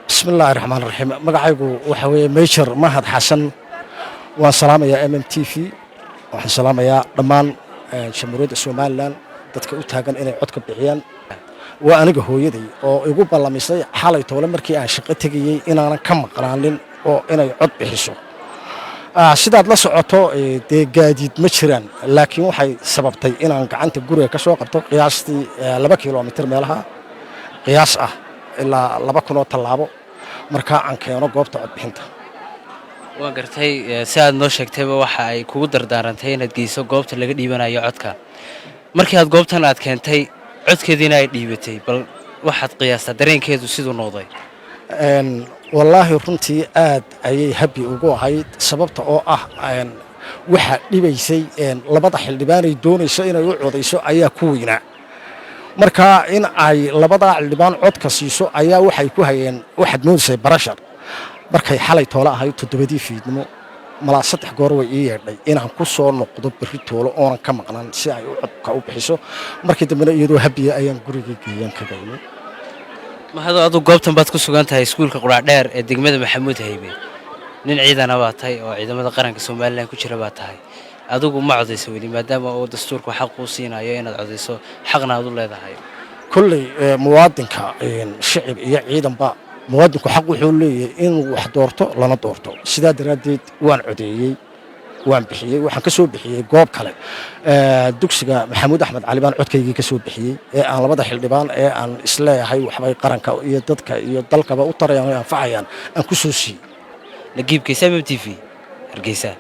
Bismi Illaahi Raxmaan Raxiim. Magacaygu waxa weeye Major Mahad Xasan. Waan salaamayaa MMTV, waxaan salaamayaa dhammaan Jamhuuriyadda Somaliland dadka u taagan inay codka bixiyaan. Waa aniga hooyaday oo igu ballamisay xalay toole markii aan shaqo tegayey inaanan ka maqnaanin oo inay cod bixiso. Sidaad la socoto, dee gaadiid ma jiraan, laakiin waxay sababtay inaan gacanta guriga ka soo qabto qiyaastii 2 kilomitir meelaha qiyaas ah ilaa 2000 oo tallaabo markaa aan keeno goobta codbixinta. Waan gartay. Si aad noo sheegtayba, waxa ay kugu dardaarantay inaad geyso goobta laga dhiibanayo codka. Markii aad goobtan aad keentay, codkeediina ay dhiibatay, bal waxaad qiyaastaa dareenkeedu siduu noqday? Wallaahi, runtii aad ayay happy ugu ahayd, sababta oo ah waxaa dhibaysay labada xildhibaanay doonayso inay u codayso ayaa ku weynaa. Marka in ay labadaa xildhibaan codka siiso ayaa waxay ku hayeen, waxaad moodaysay pressure. Markay xalay toole ahayd 7dii fiidnimo, malaa saddex goor way ii yeedhay inaan ku soo noqdo berri toolo oonan ka maqnaan si ay u codka u bixiso. Markii dambena iyadoo happy ah ayaan guriga geeyaan kaga imid. Mahado, aduu goobtan baad ku sugan tahay, iskuulka Quraacdheer ee degmada Maxamuud Haybe. Nin ciidana baa tahay oo ciidamada qaranka Somaliland ku jira baa tahay. Adigu ma codayso weli, maadaama uu dastuurku xaq kuu siinayo inaad codayso, xaqna aad u leedahay? Kolley muwaadinka, shicib iyo ciidanba, muwaadinku xaq wuxuu leeyahay inuu wax doorto lana doorto. Sidaa daraaddeed waan codeeyey, waan bixiyey. Waxaan ka soo bixiyey goob kale, dugsiga Maxamuud Axmed Cali baan codkaygii ka soo bixiyey ee aan labada xildhibaan ee aan isleeyahay waxbay qaranka iyo dadka iyo dalkaba u tarayaan oo anfacayaan aan ku soo siiyey. Nagiibkiisa, MMTV, Hargeysa.